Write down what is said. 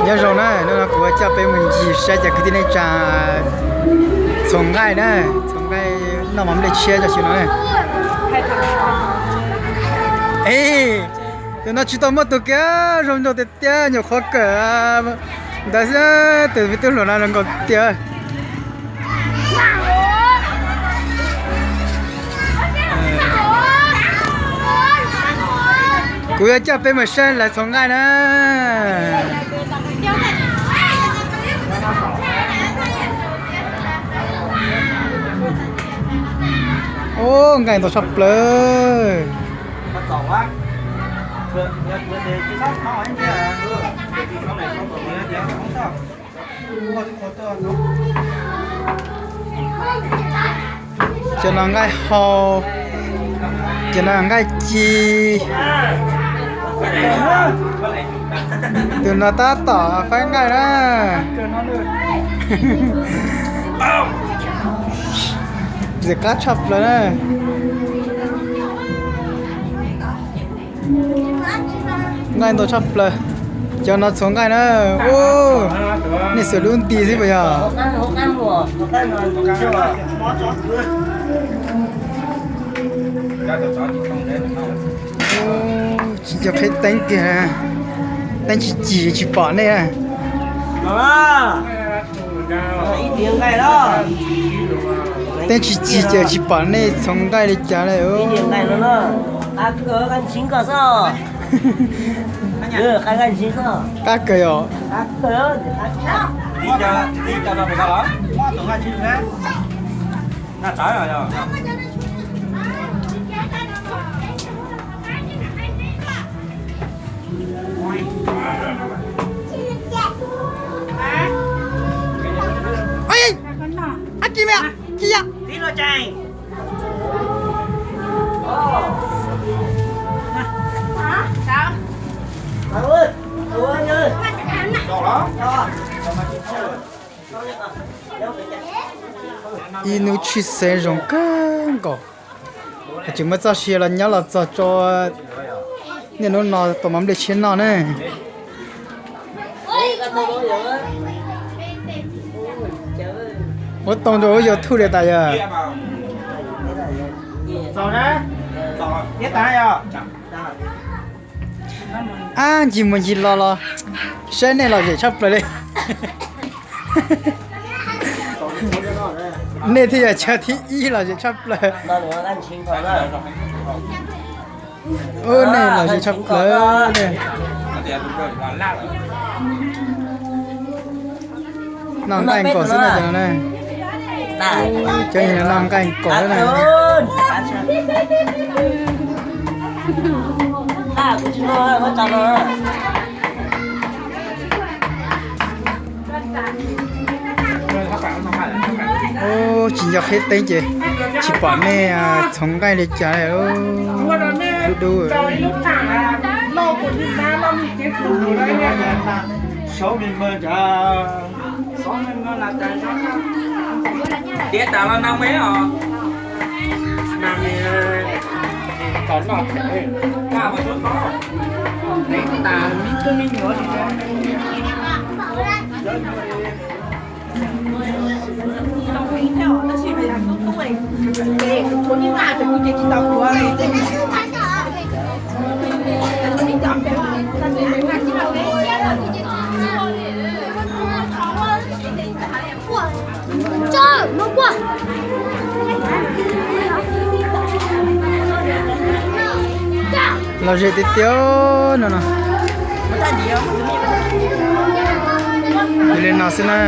Nyob zoo na, hnub no kuv coj peb mus ncig saib cov kwv tij neej tsa txhoov nqaij na, txhoov nqaij noj mov nplej tshiab tam sim no na. Tus no tsis tau muaj tus kiag, zoo nraug tiag tiag, nyuam qhuav kawm ntawd xwb, tus me tub hluas no zoo nkauj tiag. Kuv yuav coj peb mus saib lawv txhoov nqaij na. Ub, nqaij ntau tshaj plaws. Cov no nqaij hau, cov no nqaij ci. Tus no tab tom faib nqaij na. Ntxim qab tshaj plaws na. Nqaij ntau tshaj plaws. Cov no txhoov nqaij na. Ub, nej xuas lub nti xwb puas yog? Tsis nco qhib teeb kiag, teeb tsis cim tsis pom nej. Teeb tsis cim ces tsis pom nej txhoov nqaij li cas li. Qab kawg yom. Ib hnub tshwj xeeb zoo kawg nkaus, tseem muaj txoj sia los nyob los txog tso niaj hnub no tua mov nplej tshiab noj ne. Muab tau rau lub YouTube li tas yog. Ab, ncig mus ncig los los saib nej lom zem tshaj plaws li. Nej thiaj yog chaw thib ib lom zem tshaj plaws. Ub, nej lom zem tshaj plaws ne. Noj nqaij nkaus xwb na cov no na. Cov no noj nqaij nkaus xwb na. Ub, tsis nco qhib teeb ces tsis pom nej txhoov nqaij li cas li. Dub dub. Tiav tas los nag me os. Nag me txog noj thiab, kaj mus tub tod. Tev tas me tub me nyuam li. Lom zem tiag tiag no no. Yog li no xwb na.